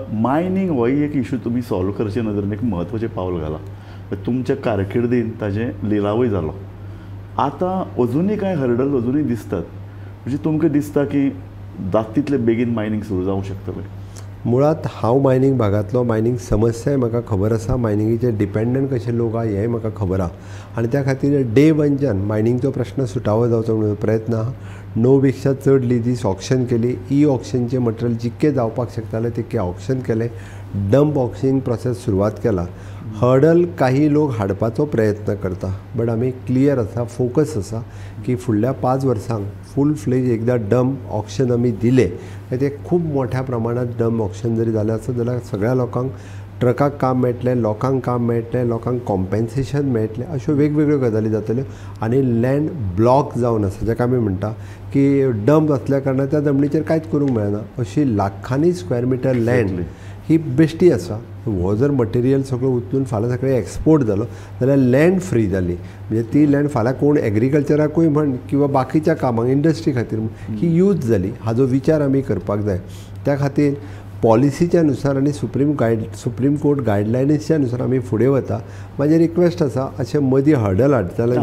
Mining होय एक issue तुमी सॉल्व करचे नदरेन एक म्हत्वाचें पावल घालां. तुमच्या कारकिर्दीन ताजें लिलावूय जालो. आतां अजुनूय कांय हर्डल अजुनूय दिसतात, म्हणजे तुमकां दिसता की जाता तितले बेगीन मायनींग सुरू जावंक शकतलें? मुळांत हांव मायनींग भागांतलो, मायनींग समस्याय म्हाका खबर आसा, मायनिंगेचेर डिपेंडंट कशे लोक आहा हेंय म्हाका खबर आहा आनी त्या खातीर डे वनच्यान मायनिंगचो प्रश्न सुटावो जावचो म्हणून प्रयत्न आहा. 9 पेक्षा चड लिजीस ऑक्शन केली, ई ऑक्शनचें मटेरियल जितकें जावपाक शकतालें तितकें ऑक्शन केलें, डंप ऑक्शनिंग प्रोसेस सुरवात केला. हर्डल काही लोक हाडपाचो प्रयत्न करता, बट आमी क्लियर आसा, फोकस आसा की फुडल्या 5 वर्सांक फूल फ्लेज एकदां डंप ऑक्शन आमी दिलें ते खूब मोठ्या प्रमाणांत डंप ऑक्शन जरी जालें आसत जाल्यार सगळ्या लोकांक ट्रकाक काम मेळटलें, लोकांक काम मेळटलें, लोकांक कॉम्पेन्सेशन मेळटलें, अश्यो वेगवेगळ्यो गजाली जातल्यो. आनी लँड ब्लॉक जावन आसा, जाका आमी म्हणटा की डंप आसल्या कारणान त्या जमनीचेर कांयच करूंक मेळना, अशी लाखांनी स्क्वेअर मिटर लँड ही बेश्टी आसा. हो जर मटेरियल सगळो उचलून फाल्यां सगळें एक्सपोर्ट जालो जाल्यार लँड फ्री जाली, म्हणजे ती लँड फाल्यां कोण एग्रीकल्चराकूय म्हण किंवा बाकीच्या कामांक इंडस्ट्री खातीर म्हण ही यूज जाली. हाजो विचार आमी करपाक जाय. त्या खातीर पॉलिसीच्या नुसार आनी सुप्रीम कोर्ट गायडलायन्सच्या नुसार आमी फुडें वता. म्हाजें रिक्वेस्ट आसा अशें मदीं हर्डल हाडटले.